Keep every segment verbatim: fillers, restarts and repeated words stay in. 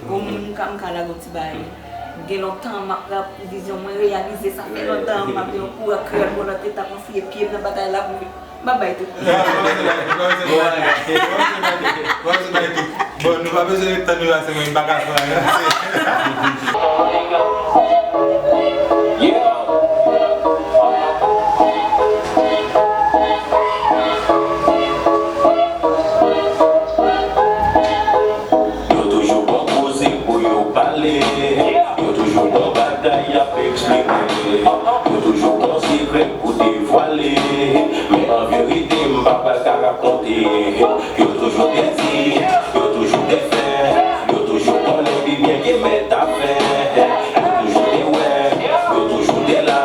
Gon moun m ka, m ka lage yon ti bagay. Gen lontan m ap rap, vizyon mwen reyalize, sa fè lontan m ap gen yon kourant kreyòl bò nan tèt la, konsi e pye m nan batay la pou m ap bay tout. Bon, nou pa bezwen ret tann nou la, se mwen, m pa ka fè anyen. Yo toujou gon koze pou yo pale. Yo toujou gon bagay y ap eksplike. Yo toujou gon sekrè pou devwale. Men an verite, m pa pral ka rakonte. Yo toujou te di, yo toujou te fè. Yo toujou konnen pi byen ki mèt afè. Yo toujou te wè, yo toujou te la.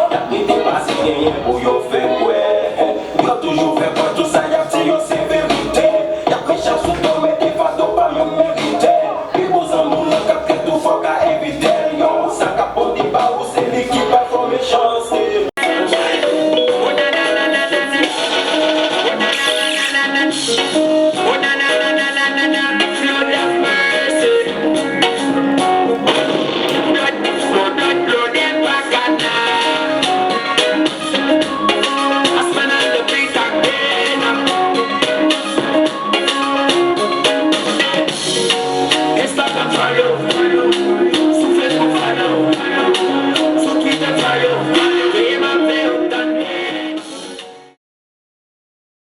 Y ap rete pase genyen pou yo fè kwè. Yo toujou fè kwè tout sa y ap di yo se verite. Y ap preche sou do mete fado pa menm merite. Pi bon zanmi w nan k ap trete w fò w ka evite l. Yo, sa k ap pote ba ou se li ki pral fè w mechanste.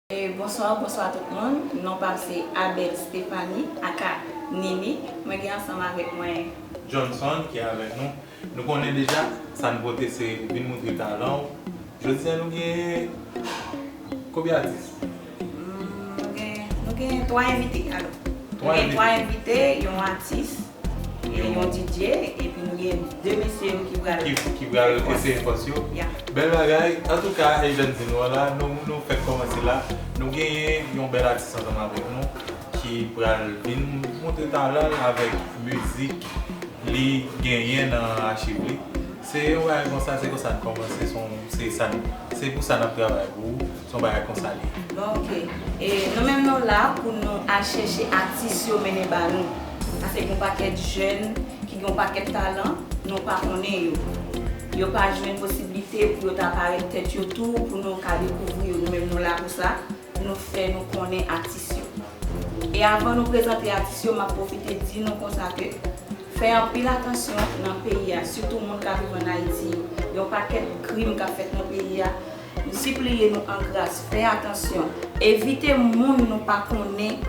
E bonswa, bonswa tout moun. Non pa m se Abel Stephanie, aka Nini. Mwen gen ansanm avèk mwen. Johnson ki avèk nou. Nou konnen deja, sa n pote se vin montre talan w. Jodi a nou gen konbyen atis? Nou gen, nou gen twa envite, alò. Nou gen twa envite, yon atis, e yon DJ, epi nou gen de mesye yo ki pral. Ki, ki pral eseye fòs yo. Bèl bagay. Antouka, e jan n di nou an la, nou, nou fèk kòmanse la. Nou genyen yon bèl atis ansanm avèk nou ki pral vin montre talan l avèk mizik li genyen nan achiv li. Se yon bagay konsa, se konsa n kòmanse, se yon, se sa n, se pou sa n ap travay pou ou, se yon bagay konsa li ye. Bon, ok. E nou menm nou la pou nou al chèche atis yo mennen ba nou. Paske gen yon pakèt jèn ki gen yon pakèt talan, nou pa konnen yo. Yo pa jwenn posiblite pou yo ta parèt tèt yo tou, pou nou ka dekouvri yo. Nou menm nou la pou sa, pou nou fè nou konnen atis yo. E avan nou prezante atis yo, m ap pwofite di nou konsa ke fè anpil atansyon nan peyi a, sitou moun k ap viv ann Ayiti yo. Gen yon pakèt krim k ap fèt nan peyi a. Nou sipliye nou an gras, fè atansyon. Evite moun nou pa konnen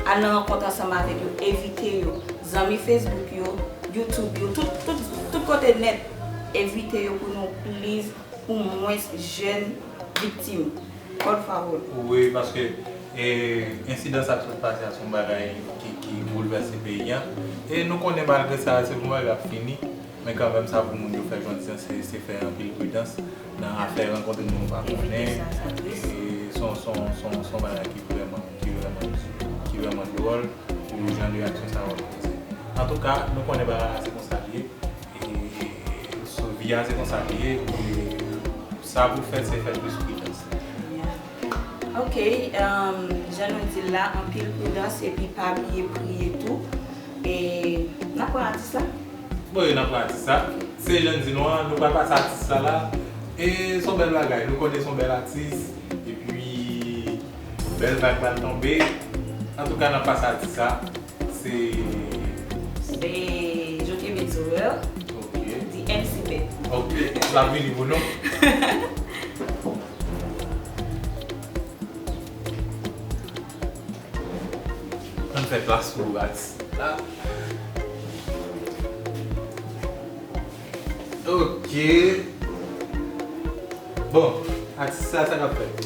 al nan rankont ansanm avèk yo. Evite yo. Zanmi Facebook yo, YouTube yo, tout, tout, tout kote nèt. Evite yo pou nou please, pou mwens jèn viktim. Por favor. Wi, paske e, ensidan sa k sot pase a se yon bagay ki, ki boulvèse peyi a. E nou konnen malgre sa, se pou bagay ap fini. Men kanmenm, sa pou moun yo fè jodi a, se, se fè anpil pridans nan afè rankontre moun ou pa konnen. E se yon, se yon, se yon, se yon bagay ki vrèman, ki vrèman, ki vrèman dwòl pou jan de aksyon sa yo ap poze. Antouka, nou konnen bagay la se konsa l ye. E, e, sou vi a se konsa l ye. E sa pou fèt, se fè plis pridans. Ok, um, jan nou di l la, anpil pridans epi pa bliye priye tou. E n ap pran atis la? Bon, e n ap pran atis la. Se jan n di nou an, nou pral pase atis la la. E se yon bèl bagay, nou konnen se yon bèl atis. Epi, bèl vag pral tonbe. Antouka, n ap pase atis la. Se. Se Joaquin Bezorel. Ok. The M C Band. Ok, l ap vini pou nou. Ann fè plas pou atis la. Ok. Bon, atis sa, sa k ap fèt?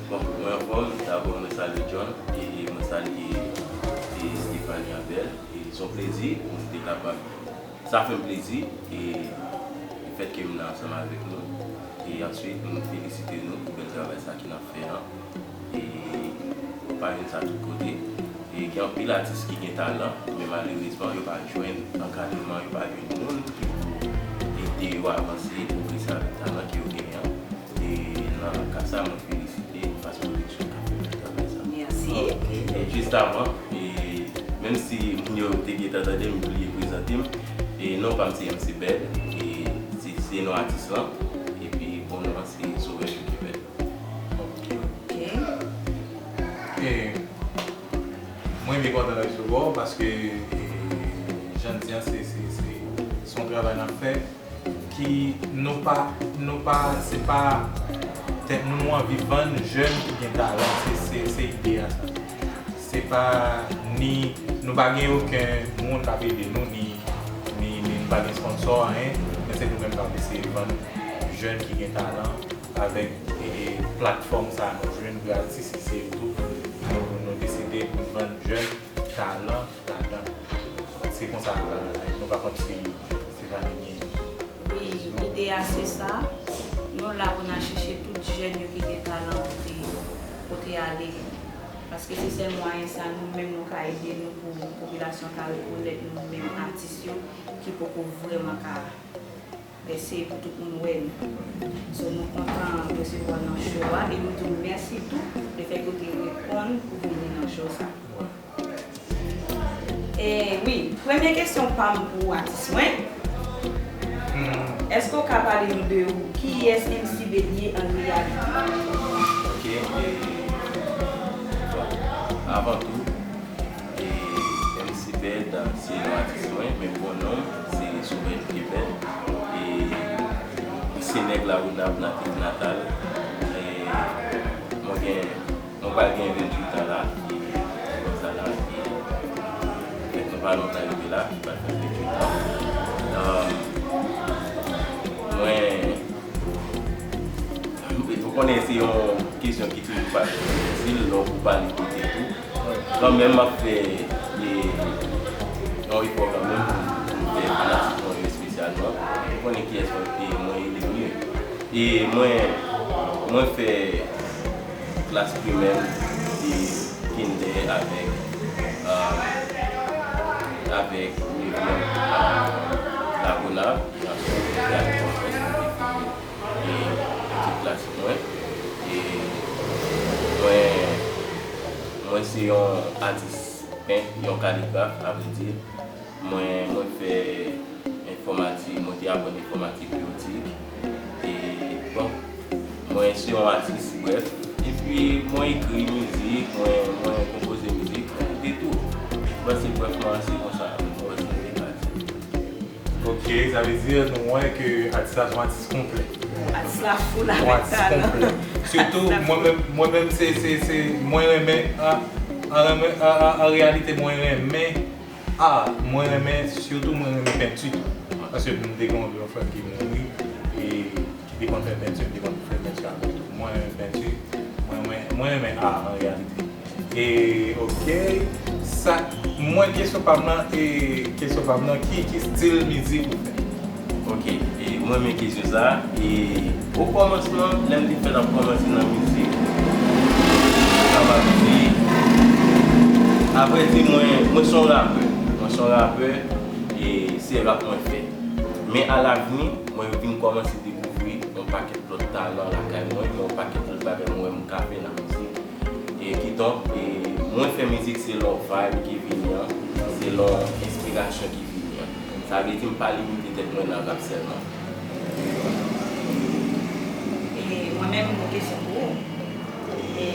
Bon, mwen anfòm, dabò mwen salye John, e mwen salye e Stephanie Abel, e se yon plezi pou m te kapab, sa fè m plezi, e lefètke m la ansanm avèk nou, e answit, m felisite nou pou bèl travay sa ke n ap fè an. E ou pa jwenn sa tout kote. E gen anpil atis ki gen talan, men malerezman, yo pa jwenn ankadreman, yo pa jwenn moun ki pou ede yo avanse, pwogrese avèk talan ke yo genyen an. E nan ka sa, mwen felisite Fas Production k ap fè bèl travay sa. Mèsi. E jis avan, e Menm si moun yo te gentan tande m, m bliye prezante m. E non pa m se M C Bed, e se, se non atis lan. Epi bon non an se Sauveur Jockey Bed. Ok. E mwen byen kontan resevwa w paske e, jan n di an, se, se, se, se yon travay n ap fè ki nou pa, nou pa, se pa tèt nou, nou anvi vann jèn ki gen talan, se, se, se ide a sa. Se pa ni, nou pa gen okenn moun k ap ede nou, ni, ni, ni nou pa gen sponsò, anyen, men se nou menm k ap eseye vann jèn ki gen talan avèk e, platfòm sa a nou jwenn gratis isi tou. Nou, nou deside pou n vann jèn talan ladan. Se konsa nou travay. Nou pa konn si se pa vini. Wi, ide a se sa. Nou la pou n al chèche tout jèn yo ki gen talan pou te, pou te ale. Paske se sèl mwayen sa nou menm nou ka ede nou pou popilasyon ka rekonèt nou menm atis yo ki poko vrèman ka pèse pou tout moun wè nou. So nou kontan resevwa w nan show a e nou di w mèsi tou lefètke w te reponn pou vini nan show sa. E wi, premye kesyon pa m pou atis mwen. Èske w ka pale nou de ou? Kiyès M C Bed ye an reyalite? Ok, e, bon, avan tou, e, M C Bed se non atis mwen, men bon non m se Sauveur Jockey Bed. E, se nèg Lagonav natif natal. E, mwen gen Mwen pral gen venntuit an la, e, konsa la, e, fèt mwen pa lontan rive la, mwen pral fè venntuit an. Mwen, ou konnen se yon kesyon ki toujou pa difisil, lè w pou pale kote tou. Kanmenm, m ap fè, e, yon efò kanmenm pou, pou m fè fanatik mwen yo espesyalman. Ou konnen kiyès mwen, e, mwen ye depi. E mwen, mwen fè klas primè m, e kindè avèk, avèk William Lagonav, e answit mwen te ale Pòtoprens, mwen te fini, e, tout klas mwen. E mwen, mwen se yon atis pent, yon kaligraf, avredi. Mwen, mwen fè enfòmatik, mwen te aprann enfòmatik biwotik. E, bon, mwen se yon atis, brèf. Epi, mwen ekri mizik, mwen, mwen konpoze mizik, mwen de tou. Mwen se, brèfman, se konsa, mwen se yon atis. Ok, sa vle di nou wè ke atis la se yon atis konplè. Atis la full avèk talan. Sitou, mwen menm, mwen menm se, se, se, mwen renmen, an, an, an reyalite, mwen renmen A, mwen renmen, sitou mwen renmen penti tou. Paske m te gen yon frè m ki mouri, e ki te konn fè penti, m te konn fè penti avè l tou. Mwen renmen penti, mwen, mwen, mwen renmen a an reyalite. E, ok, sa, mwen kesyon pa m nan, e kesyon pa m nan, ki, ki stil mizik ou fè? Ok, e mwen renmen kesyon sa. E o kòmansman, lè m te fèk ap kòmanse nan mizik, m kapab di, avrèdi, mwen, mwen se yon rapè. Mwen se yon rapè, e se rap mwen fè. Men alavni, mwen vin kòmanse dekouvri yon pakèt lòt talan lakay mwen, yon pakèt lòt bagay mwen wè m ka fè nan mizik. E kidonk, e mwen fè mizik selon vibe ki vini an, selon enspirasyon ki vini an. Sa vle di m pa limite tèt mwen nan rap sèlman. E mwen menm, yon kesyon pou ou. E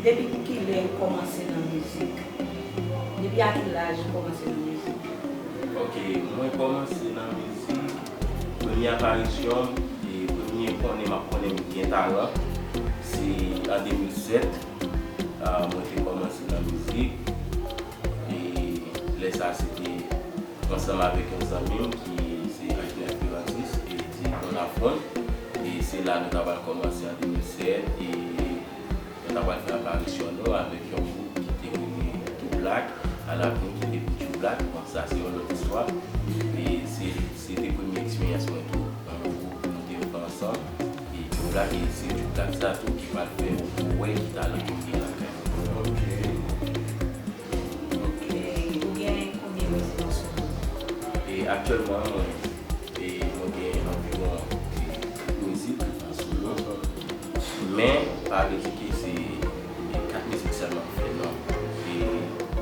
depi kilè ou kòmanse nan mizik? Depi a ki laj ou kòmanse nan mizik? Ok, mwen kòmanse nan mizik, premye aparisyon m, e premye konnen m ap konnen m gen talan, se an de mil sèt. Ah, mwen te kòmanse nan mizik. E lè sa, se te ansanm avèk yon zanmi m ki se Agner Ferrantis, e li te yon Lafront. E se la nou ta pral kòmanse an de mil sèt, e nou ta pral fè aparisyon nou avèk yon gwoup ki te rele Too Black, alavni ki te vin Too Blablack. Bon, sa se yon lòt istwa. E se, se te premye eksperyans mwen tou, yon gwoup nou te fè ansanm. E Too Black, e se Too Black sa tou ki pral fè ou wè ki talan ke m gen lakay mwen. Ok. Ok, ou gen konbyen mizik an solo? E aktyèlman, mwen, e mwen gen anviwon kat mizik an solo. Men, pa vle di ke se e kat mizik sèlman m fè, non. E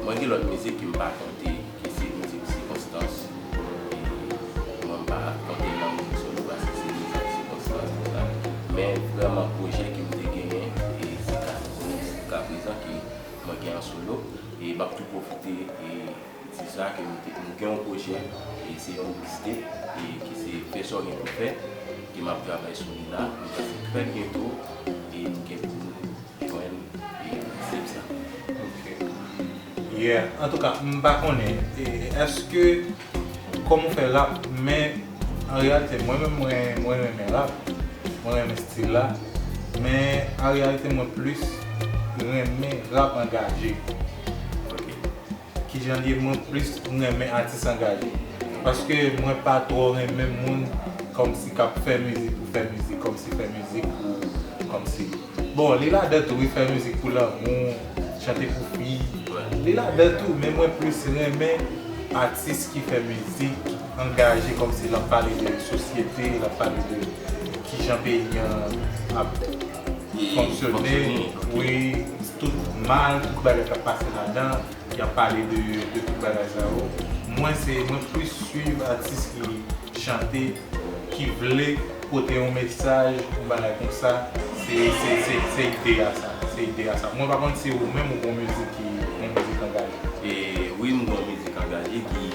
mwen Lòt mizik ke m pa konte, ki se mizik sikonstans. E mwen, m pa konte l nan mizik solo paske se mizik sikonstans, konsa. Men vrèman, pwojè ke m te genyen, e se Ka Prezan ke mwen gen an solo. E m ap tou pwofite e di sa ke m te, m gen yon pwojè, e se yon mixtape, e ki se Fè sa w gen pou fè, ke m ap travay sou li la. M panse trè byento, e nou gen pou nou jwenn, e, mixtape sa. Ok. Yeah. Antouka, m pa konnen, e, èske, kòman w fè rap, men an reyalite, mwen menm, mwen, mwen renmen rap, mwen renmen stil la, men an reyalite, mwen plis renmen rap angaje. Ok. Kijan l ye, mwen plis renmen atis angaje. Paske mwen pa twò renmen moun kòmsi k ap fè mizik pou fè mizik, kòmsi fè mizik pou, kòmsi. Bon, li ladan tou, wi, fè mizik pou lanmou, chante pou fi. Li ladan tou, men mwen plis renmen atis ki fè mizik angaje, kòmsi l ap pale de sosyete, l ap pale de kijan peyi an ap fonksyone, wi, tout mal, tout bagay k ap pase ladan, y ap pale de, de tout bagay sa yo. Mwen, se, mwen plis swiv atis ki chante, ki vle pote yon mesaj, yon bagay konsa. Se, se, se, se ide a sa, se ide a sa. Mwen pa konn si ou menm ou gon mizik ki, yon mizik angaje. E wi, m gon mizik angaje ki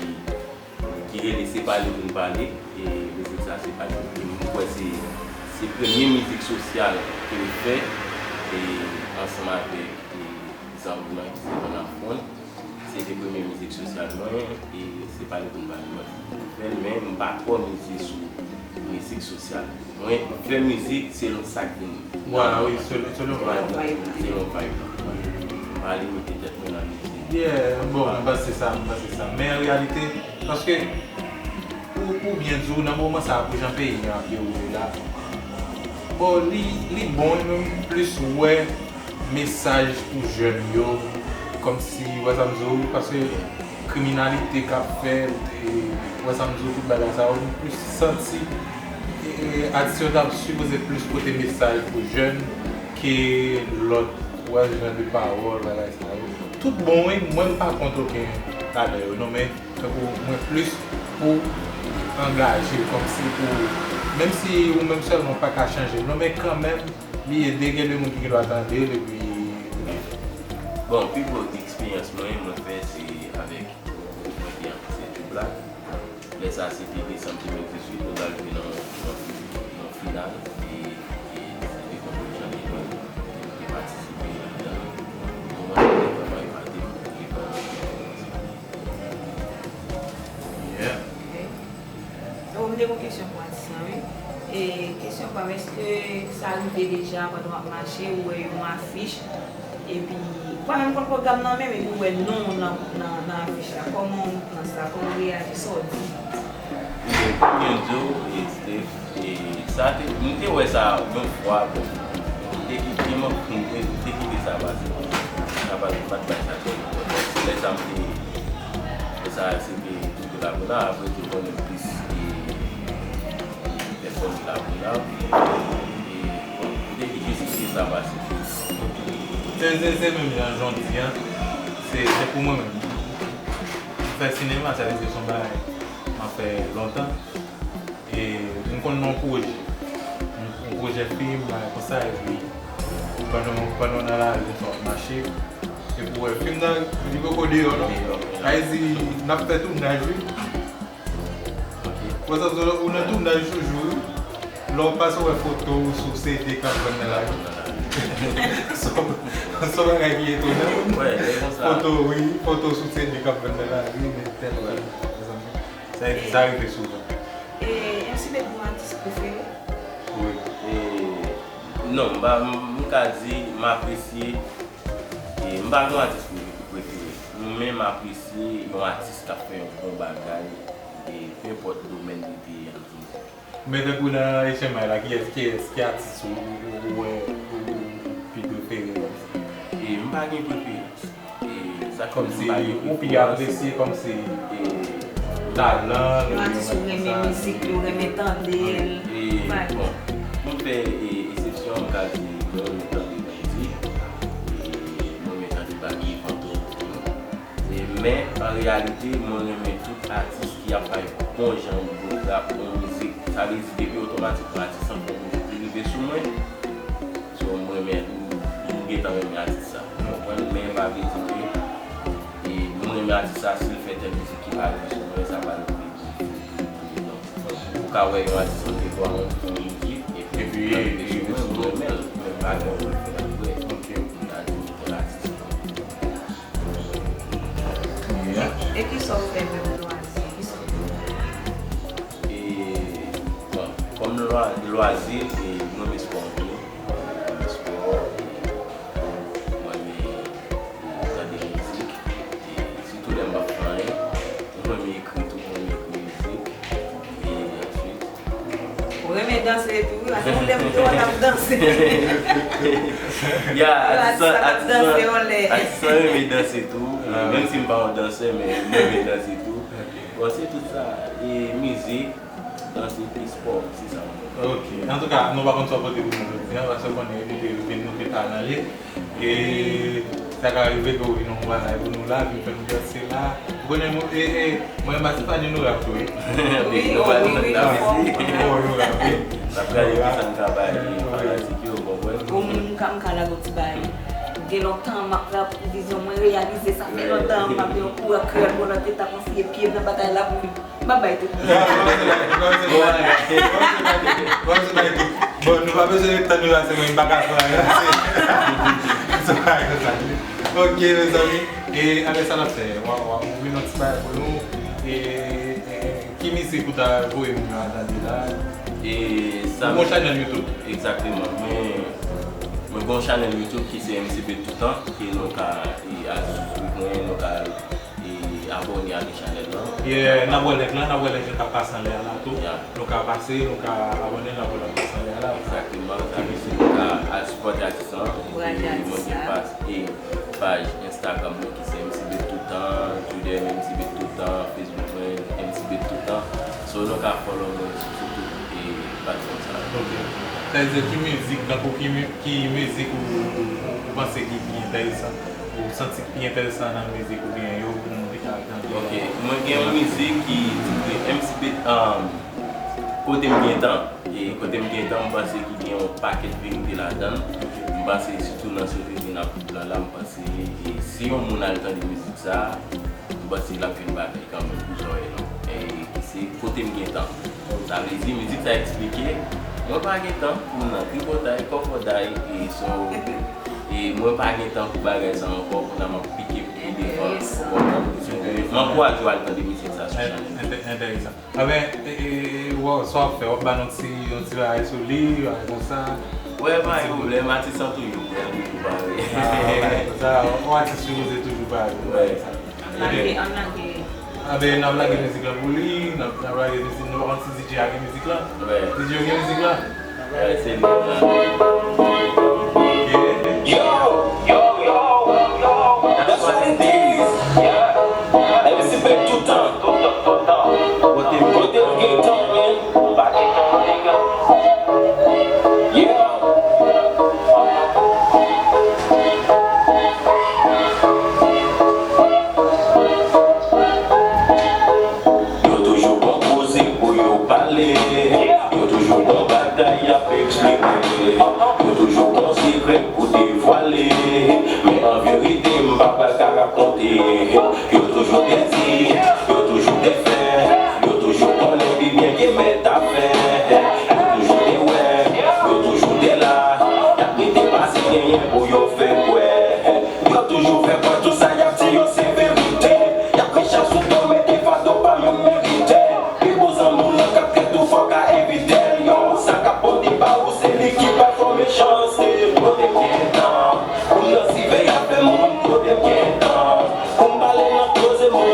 ki rele Se Pale Pou N Pale. E mizik sa, Se Pale Pou N Pale, m kwè se, se premye mizik sosyal ke m fè, e ansanm avèk, e zanmi mwen ki se Ron Afron. Se te premye mizik sosyal mwen, e Se Pale Pou N Pale mwen fè l, men m pa twò mize sou mizik sosyal. Mwen, m fè mizik selon sa k vini. Vwala, wi, selon, selon vibe la. Selon vibe la. M pa limite tèt mwen nan mizik. Yeah, bon, m panse sa, m panse sa. Men an reyalite, paske, pou, pou byen di w, nan moman sa a, pou jan peyi an ap dewoule la, bon, li, li bon, men m plis wè mesaj pou jèn yo, kòmsi, w wè sa m di w, paske kriminalite k ap fèt, e, w wè sa m di w, tout bagay sa yo, m plis santi, e, atis yo t ap sipoze plis pote mesaj pou jèn ke lòt, w wè, jan de pawòl, bagay sa yo. Tout bon, wi, mwen m pa kont okenn ladan yo, non, men tankou mwen plis pou angaje, kòmsi pou, menm si ou menm sèlman w pa ka chanje l, non, men kanmenm, li ede gen de moun ki gen dwa tande l, epi. Bon, pi gwo eksperyans mwen, mwen fè se avèk yon group mwen ki antre, se True Black. Lè sa, se te desanm de mil dizuit, nou t al jwe nan, nan, nan final, e, e se te kont Jan Lebrun, e nou te patisipe ladan l. Moman sa te vrèman epate m, e vrèman. Yeah. Ok. Donk, m te gen yon kesyon pou atis lan, wi. E kesyon pa m, èske sa rive deja pandan w ap mache, ou wè yon afich, epi ou pa menm konn pwogram nan menm, epi ou wè non w nan, nan, nan afich la? Kòman w pran sa? Kòman w reyaji? Sa w di? Ebyen, byen di w, e, Steph, e, sa te, m te wè sa yon fwa, bon, m te kite, m te, m te kite sa pase. Sa pa, m pa t bay sa twòp enpòtans. Lè sa m te, lè sa se te True Black la, apre te konnen plis, e, e, pèsòn True Black la. E, bon, m te kite sa pase. Se, se, se menm jan Jon di an, se, se pou mwen menm. Fè sinema, sa vle di se yon bagay m ap fè lontan. E m konn nan yon pwojè, yon, yon pwojè fim, bagay konsa, epi pandan, pandan w nan lari, konsa w ap mache, epi w wè fim nan, li poko deyò, non? Sa vle di, n ap fè tounaj, wi. Ou wè sa, ou nan tounaj toujou, wi. Lè w pase, w wè foto w sou C D k ap vann nan lari. Se yon, se yon bagay ki etonan. Foto, wi, foto sou C D k ap vann nan lari, men tèl bagay. Sa, sa rive souvan. E M C Baby gon atis prefere? Wi. E, non, m pa, m, m ka di m apresye, e, m pa gen yon atis pre-, prefere. Men m apresye yon atis k ap fè yon bon bagay, e, pe enpòt domèn li te ye an. Men tankou nan H M I la, kiyès, kiyès, ki atis ou, ou, ou wè, ou, ou pi prefere kòmsi? E, m pa gen preferans. E, sa k fè m pa gen preferans. Kòmsi, ou pi apresye kòmsi, e, talan l, yon atis ou renmen mizik li, ou renmen tande l. E, bon, pou m fè, e, eksepsyon, m ka di, mwen renmen tande Baby. E, mwen renmen tande Baby, Fantom. E, Men, an reyalite, mwen renmen tout atis ki ap bay bon jan bout rap, bon mizik. Sa vle di, depi otomatikman atis lan fè yon mizik, li rive sou mwen. So, mwen renmen, m, m gentan renmen atis sa. Ou konprann? Men pa vle di ke, e, m renmen atis sa, si l fè tèl mizik ki pa rive sou mwen, sa pa vle di ou ka wè yon atis an te vwa yon mizik, epi, epi, epi, mwen, mwen renmen l, men m pa gen yon prefere apre. Ok. M ta di, tèl atis. Yeah. E kisa w fè menm lwazi? Kisa w fè? E, bon, kòm lwa-, lwazi, e, mwen renmen spò anpil. Mwen renmen spò, e, mwen renmen, e, tande mizik. E, sitou lè m p ap fè anyen. Mwen renmen ekri tou, mwen renmen ekri mizik. E, answit, Ou renmen danse tou, wi, paske yon lè m te wè w t ap danse. Ya, atis lan, atis lan, atis lan renmen danse tou. Ah. Menm si m pa yon dansè, men m renmen danse tou. Bon, se tout sa. E mizik, danse, epi spò, se sa m renmen. Ok. Antouka, nou pa konn sa w pote pou nou jodi a, paske w konnen envite yo vin, nou te pa nan li. E sa ka rive ke w vin yon bagay pou nou la, vin fè nou danse la. Ou konnen, mwen, e, e, mwen, m pa se fani nou rap tou, wi. Wi, nou pa wi, wi, fò, fò. Bon, nou rap, wi. N ap gade kisa n ka bay fanatik yo, w konprann? Bon, mwen, m ka, m ka lage yon ti bagay. Gen lontan m ap rap, vizyon mwen reyalize, sa fè lontan m ap gen yon kou rap kreyòl, bon, nan tèt la, konn fouye pye m nan batay la pou m ap bay tout. Bon, nou pa bezwen ret tann yo ase, mwen, m pa ka fè anyen. Se pa konsa. Ok, mezanmi. E, anben sa n ap fè? W a, w a ouvri yon ti bagay pou nou. E, e, ki mizik ou ta voye moun yo al tande la? E, sa. Ou gen yon chanèl YouTube? Egzakteman. Mwen, mwen gen yon chanèl YouTube ki se M C B Toutan, ke nou ka, e, al swiv mwen, nou ka e abòne avèk chanèl lan. Yeah, n ap wè link lan, n ap wè link lan k ap pase anlè a la tou. Yeah. Nou ka pase, nou ka abòne, n ap wè l ap pase anlè a la. Egzakteman, sa vle di nou ka al sipòte atis lan. Epi mwen gen paj, e paj Instagram mwen ki se M C B Toutan, Twitter M C B Toutan, Facebook mwen M C B Toutan. So nou ka follow mwen sou tout, e, platfòm sa yo. Ok. Sa vle di ki mizik, tankou ki mi-, ki mizik ou, ou, ou, ou panse ki pi enteresan? Ou santi ki pi enteresan nan mizik ou gen yo pou moun ki ta al tande? Ok, mwen gen yon mizik ki titre M C B, um, Kote m gen tan. E kote m gen tan, m panse ki gen yon pakèt verite ladan l. M panse sitou nan seri de n ap viv la, la, m panse, e, si yon moun al tande mizik sa, m panse l ap jwenn bagay kanmenm pou zòrèy lan. E ki se Kote m gen tan. Sa vle di, mizik sa eksplike, mwen pa gen tan pou m nan tripotay, kòkòday, e so, e mwen pa gen tan pou bagay sa ankò, kounye a m ap pike pou devan, ou konprann? M ankouraje w al tande mizik sa sou chanèl. Enteresan. Enben, e, e, e, w, sa w ap fè, w ap ba nou ti, yon ti bagay sou li, bagay konsa. Wè, pa gen pwoblèm, atis lan toujou prè, toujou pare. Ah, bagay konsa, yon atis sipoze toujou pare. Wè. Ann lage, ann lage. Anben, n ap lage mizik lan pou li, n ap, n ap lage mizik, nou pa konn si D J a gen mizik lan. Wè. D J yo gen mizik lan? Wè, se li. Yeah. Yo, yo, yo, yo, yo. That's what it is. Yeah. M C B Toutan. Kote m gen tan, man. Yeah. Yo toujou pran koze pou yo pale. Yo toujou pran bagay y ap eksplike. Yo toujou pran sekrè pou devwale. Men an verite, m pa pral ka rakonte. Yo toujou te di, yo toujou te fè. Yo toujou konnen pi byen ki mèt afè. Yo toujou te wè, yo toujou te la. Y ap rete pase genyen pou yo fè kwè. Yo toujou fè kwè tout sa y ap di yo se verite. Y ap pran chans sou do, mete fado pa menm merite. Pi bon zanmi w nan kap kèt ou fò w ka evite l. Yo, sa k ap bon di ba ou se li ki pa fè w mechanste. Kote m gen tan pou m nan siveye afè moun? Kote m gen tan pou m pale nan koze moun?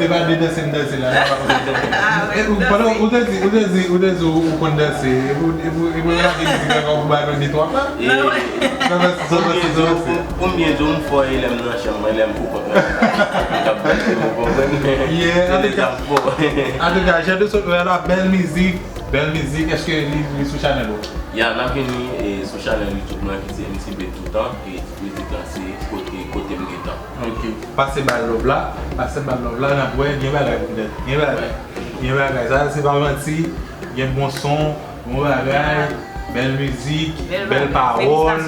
Pa de danse m danse la, la pa konn danse. Ah, ouais, ou, pandan ou te di, ou te di, ou te di ou konn danse, epi ou, epi ou, epi ou lage mizik la, ou ba nou de twa pa. Non, non. Sa fè, sa fè, sa fè. Pou m byen di w, m fò e lè m nan chanm mwen, lè m pou kont mwen. M t ap danse, ou konprann? Yeah, an tou ka, an tou ka, jan de sot la, bèl mizik, bèl mizik, èske li, li sou chanèl ou? Ya, n ap vini, e, sou chanèl YouTube mwen ki se M C B Toutan, e tit mizik la se Kote, Kote M Gentan. Ok. Pase ba l love la, pase ba l love la, n ap wè, gen bagay pou fèt. Gen bagay. Gen bagay. Sa se pa manti, gen bon son, bon bagay, bèl mizik, bèl pawòl.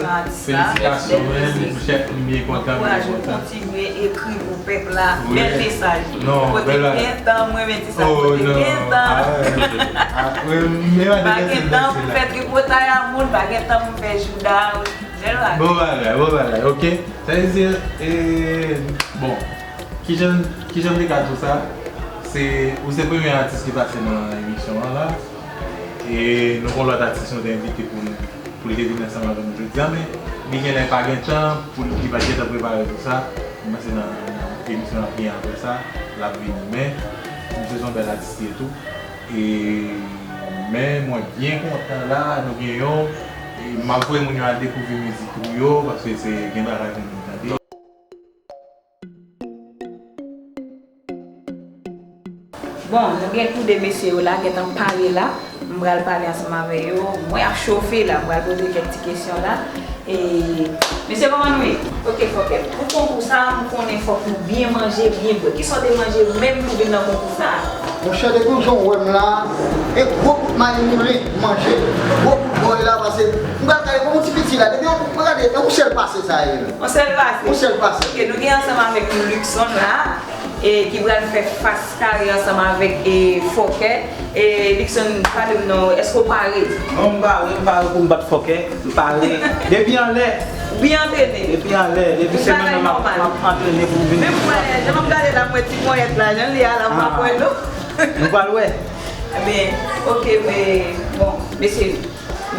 Felisitasyon, men, monchè, m byen kontan, m byen kontan. Kontinye ekri pou pèp la. Bèl mesaj. Non, kote bèl bagay. Gentan, mwen menm di sa, oh, kote non. Gentan. Ah, ouais. Ah, oui, men pa gen tan pou fè tripotay a moun, pa gen tan pou fè jouda. Bèl bagay. Bon bagay, bon bagay, ok. Sa vle di, e, bon, kijan, kijan m te ka di w sa? Se, ou se premye atis ki pase nan emisyon an la. E nou gen yon lòt atis nou te envite pou nou, pou li te vin ansanm avè nou jodi a, men li genlè pa gen tan, pou li, li pa t gentan prepare pou sa. M panse nan, nan emisyon l ap gen apre sa, l ap vini. Men, misye se yon bèl atis li ye tou. E, men mwen byen kontan la, nou gen yon, e m ap voye moun yo al dekouvri mizik ou yo, paske se gen bagay pou moun tande. Bon, nou gen tou de mesye yo la, gentan pare la. M pral pale ansanm avè yo. Mwen ap chofe la, m pral poze kèk ti kesyon la. E, mesye, kòman nou ye? Ok, fòkè. Pou konkou sa, m konnen fòk nou byen manje, byen bwè. Kisa w te manje menm pou vin nan konkou sa? Monchè, depi w jan w wè m la, e gwo bout mayi moulen m manje, gwo bout bòy la, paske m pral gade kòm yon ti piti la, depi yon, mwen gade, e yon sèl pase sa ye. Yon sèl pase? Yon sèl pase. Ok, nou gen ansanm avèk nou Luckson la, e ki pral fè fas kare ansanm avèk, e, Fòkè. E, Luckson, pale m non, èske w pare? Non, m pare, m pare pou m bat Fòkè, m pare. Depi anlè. Ou byen antrene? Depi anlè, depi semèn nan m ap, m ap antrene pou m vin. Men mwen, jan m ap gade la, m wè ti ponyèt la, jan l ye a la, m pa kwè non. Nou pral wè. Ebyen, ok, men, bon, mesye,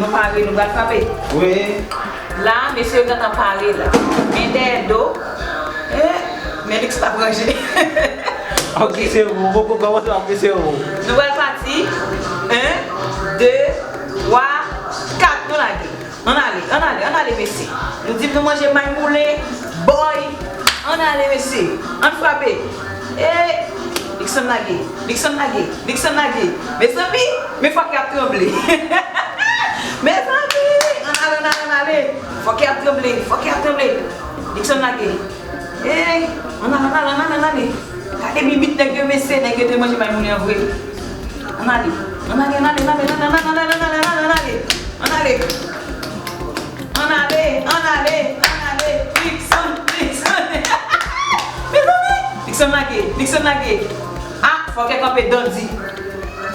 nou pare, nou pral frape. Wi. La, mesye yo gentan pare la. Men dèyè do, eh, men Luckson ap ranje. Ok, se ou, ou poko kòmanse, m ap mete ou. Nou pral pati. En, de, twa, kat, nou lage. Ann ale, ann ale, ann ale, mesye. Nou di m nou manje may moulen, bòy. Ann ale, mesye. Ann frape. E, Luckson lage, Luckson lage, Luckson lage. Mezanmi, men Fòkè ap tranble. Mezanmi, ann ale, ann ale, ann ale. Fòkè ap tranble, Fòkè ap tranble. Luckson lage. Ey, ann ale, ann ale, ann ale, ann ale. Gade bibit nèg yo, mesye, nèg yo te manje may moulen an vre. Ann ale, ann ale, ann ale, ann ale. Ann ale, ann ale, ann ale. Ann ale, ann ale, ann ale. Luckson, Luckson. Mezanmi, Luckson lage, Luckson lage. Ah, Fòkè kanpe dandi.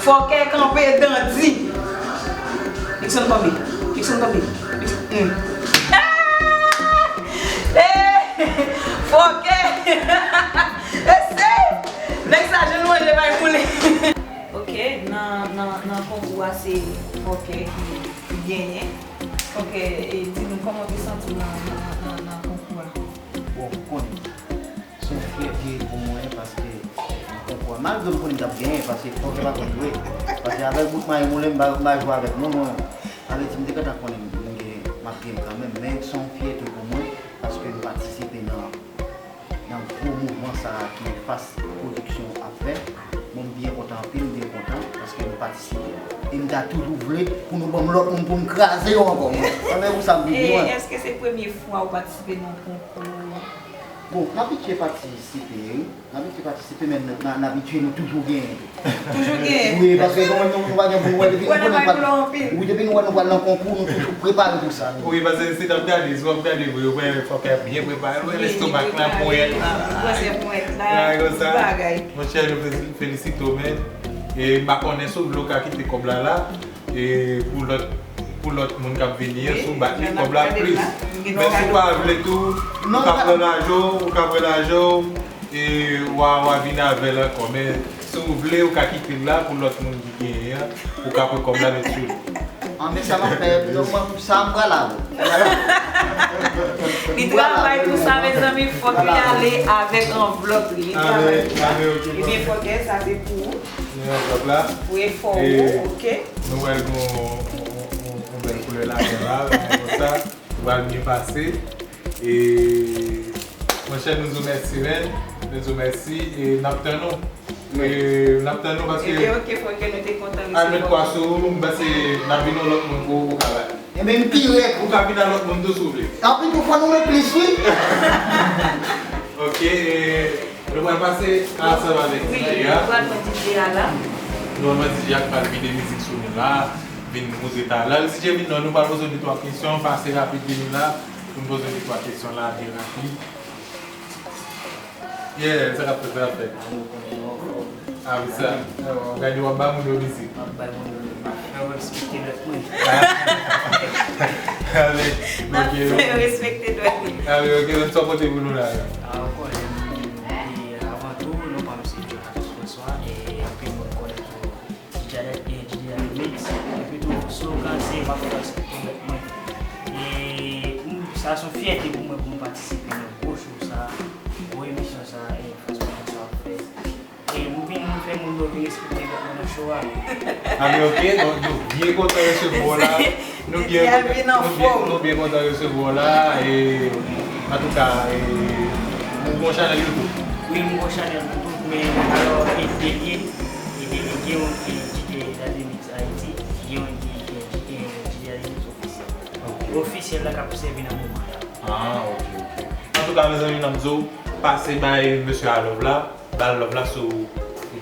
Fòkè kanpe dandi. Luckson tonbe, Luckson tonbe. Luckson, hmm. Ah! Eh! Fòkè! Ese! Nèg sa jwenn manje bay poule. Ok, nan, nan, nan konkou a, se Fòkè ki, ki genyen. Fòkè, e, di nou kòman w te santi w nan, nan, nan, nan konkou a? Bon, ou konnen, se yon fyète pou mwen paske nan konkou a, malgre m konnen m t ap genyen, paske Fòkè pa konn jwe. Paske avèk bout mayi moulen, m pa, m pa jwe avèk moun, mwen. Sa vle di, m te gentan konnen m gen, m ap genyen kanmenm, men se yon fyète pou mwen, paske m patisipe nan, nan gwo mouvman sa a ke Fas Production ap fè. Bon, m byen kontan anpil, m byen kontan, paske m patisipe. E m ta toujou vle pou nou ban m lòt moun pou m kraze yo ankò, mwen. Sa men pou sa m vin di, mwen. E èske se premye fwa ou patisipe nan konkou? Bon, m abitye patisipe, wi. N abitye patisipe, men n, n, n abitye nou toujou genyen tou. Toujou genyen. Wi, paske nou, nou, nou pa gen pou wè depi nou konnen pral, wi, depi nou wè nou pral nan konkou, nou toujou prepare pou sa. Wi, paske si n ap gade, si w ap gade vre, ou wè Fòkè byen prepare, ou wè lestomak la, ponyèt la. Gwo ponyèt la, tout bagay. Monchè, nou fe-, felisite w, men. E m pa konnen si w vle w ka kite kòb la la. E pou lòt, pou lòt moun k ap vini an, si w bat li, kòb la ap plis. Men si w pa vle tou, ou ka pran lajan w, ou ka pran lajan w, e w a, w a vin avè l ankò. Men si w vle, ou ka kite l la pou lòt moun ki genyen an, ou ka pran kòb la, men sou li. An, men sa m ap fè, non, mwen, sa m pral avè. Li travay pou sa, mezanmi, fòk li ale avèk anvlòp li. Li travay pou sa. Ebyen, fòkè, sa se pou ou. Pou efò ou, oke? Nou wè l gon yon bèl koulè lajan la, konsa, li pral byen pase. E, monchè, nou di w mèsi, men. Nou di w mèsi e n ap tann ou. E, n ap tann ou paske. Ebyen, oke, fòkè, nou te kontan resevwa w. Al met kwa sou ou, m panse n ap vin yon lòt moun pou ou ka bay. Ebyen, m pi rèd. Ou ka vin ak lòt moun tou, si w vle. Tanpri, tou fò nou met plis, wi. Oke, e, nou pral pase ansanm avèk D J a. Wi, nou pral pran D J a la. Nou pral pran D J a k pral vide mizik sou nou la. Vin poze ta. Lè D J vin la, nou pral poze de twa kesyon, pase rapid vini la. Pou n poze de twa kesyon la, byen rapid. Yeah, sa k ap fèt, sa k ap fèt. Ah, wi, sa. Gade, w ap ba moun yo mizik. M ap bay moun yo mizik. Fè w respekte lòt moun. Ah, wi, ok. Fè w respekte lòt moun. Ah, wi, ok, men sa w pote pou nou la, la. Ah, ou konnen, e, avan tou, non pa m se Jonas François, e anpil moun konnen tou. D J a, e, D J a Remix. Epi tou, slogan se m ap fè respekte lòt mwen. E, m, sa se yon fyète pou mwen pou m patisipe nan gwo show sa, gwo emisyon sa, e, Frans Production ap fè. E, m vin fè moun yo vin respekte lòt mwen nan show a. Ah, men ok, donk nou byen kontan resevwa w la. Nou byen, nou byen, nou byen kontan resevwa w la. E, antouka, e, ou gon chanèl YouTube? Wi, m gon chanèl YouTube, men alò, e de l ye, e de l ye, gen yon ki J T Entertainment Haiti, gen yon ki, ki, ki, ki J T Entertainment Officiel. Ok. Ofisyèl la k ap sèvi nan moman la. Ah, ok, ok. Antouka, mezanmi, n ap di w, pase bay mesye a love la. Ba l love la sou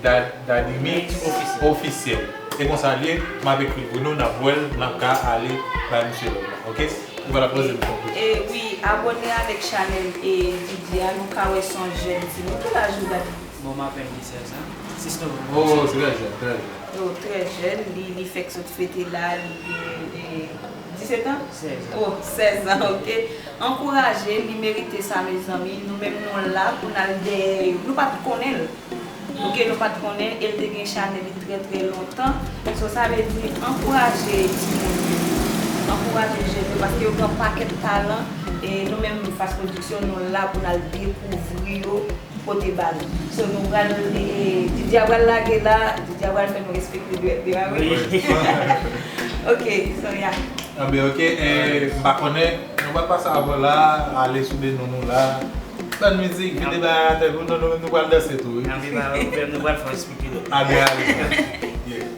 Da-, Daddy Mix Ofisyèl. Ofisyèl. Se konsa l ye, m ap ekri pou nou, n ap wè l, n ap ka ale bay misye love la, ok? Ou pa t ap poze m yon kesyon. E wi, abòne avèk chanèl e D J a, nou ka wè se yon jèn timoun. Ki laj ou, Daddy Mix? Bon, m apèn gen sèz an. Sis novanm. Oh, trè jèn, trè jèn. Oh, trè jèn, li, li fèk sot fete la, li gen, e, disèt an? Sèz an. Oh, sèz an, ok. Ankouraje, li merite sa, mezanmi. Nou menm nou la pou n al dèyè yo. Nou pa t konnen l. Ok, nou pa t konnen, e l te gen chanèl li trè, trè lontan. So, sa vle di, ankouraje timoun yo. Ankouraje jèn yo, paske yo gen yon pakèt talan. E nou menm, Fast Production, nou la pou n al dekouvri yo, pote ba l. So, nou pral, e, e, D J a pral lage la, D J a pral fè nou respekte dwèt li a, wi. Wi. Ok, so, yeah. Anben, ok, e, m pa konnen, nou pral pase avan la, ale sou de non nou la. Ban mizik, vide bay atè pou nou, nou, nou pral danse tou, wi. Anben, ba, nou pral fè w esplike nou. Anben, ale. Yeah.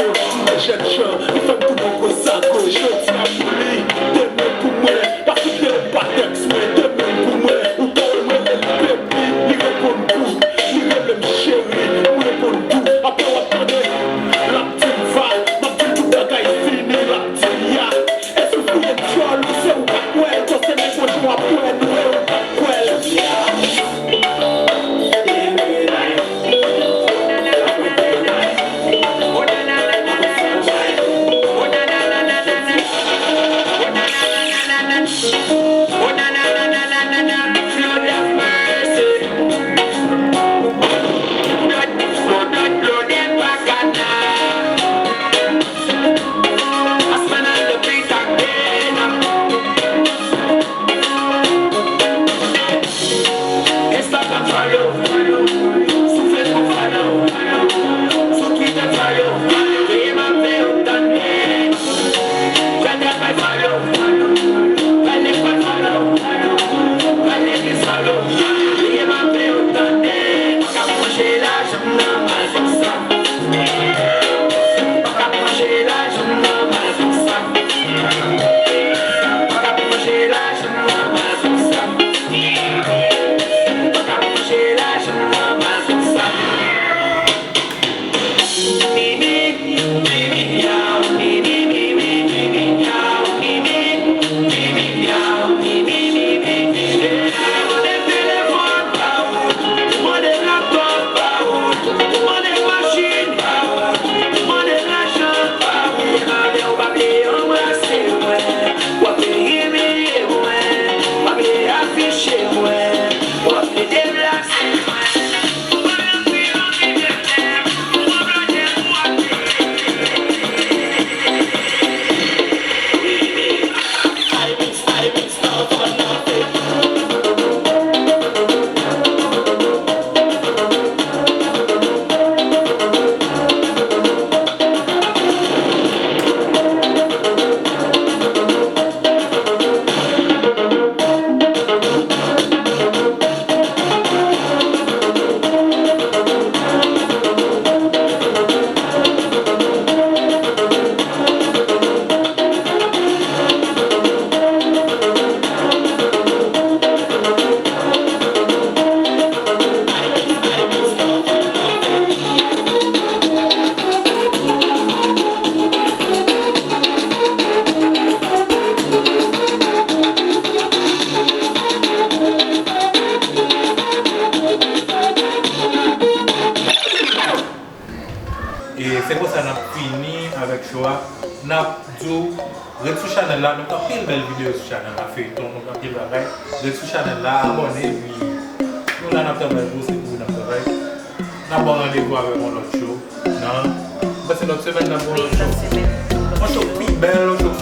Jèn jan, li fè m tounen gwo sa gwo. Jodi a pou li, demen pou mwen. Pa fout rele m pa tèks mwen, demen pou mwen. Ou pa wè m rele l baby, li reponn tou. Li rele m cheri, m reponn tou. Apre w ap tande, l ap di m va, m ap di l tout bagay fini, l ap di l ya. E si w fouye djòl ou, se ou k ap wè l, paske nèg mwen jan w ap wè nou e ou k ap kwè l. Instagram follow, sou Facebook follow, sou Twitter follow, peye m ap fè yo tande. Pral travay follow, pral lekòl follow, pral legliz follow, peye m ap fè yo tande. Mwen ka manje lajan m nan mal konsa. Mwen ka manje lajan m nan mal konsa. Mwen ka manje lajan m nan mal konsa. E se konsa n ap fini avèk show a. N ap di w, ret sou chanèl la, nou gen anpil bèl videyo sou chanèl la, feyton, nou gen anpil bagay. Ret sou chanèl la, abòne, epi nou la n ap travay pou w, se pou w n ap travay. N ap ba w randevou avèk yon lòt show. Nan, mwen panse lòt semèn n ap gen yon lòt show. Yon show pi bèl, yon show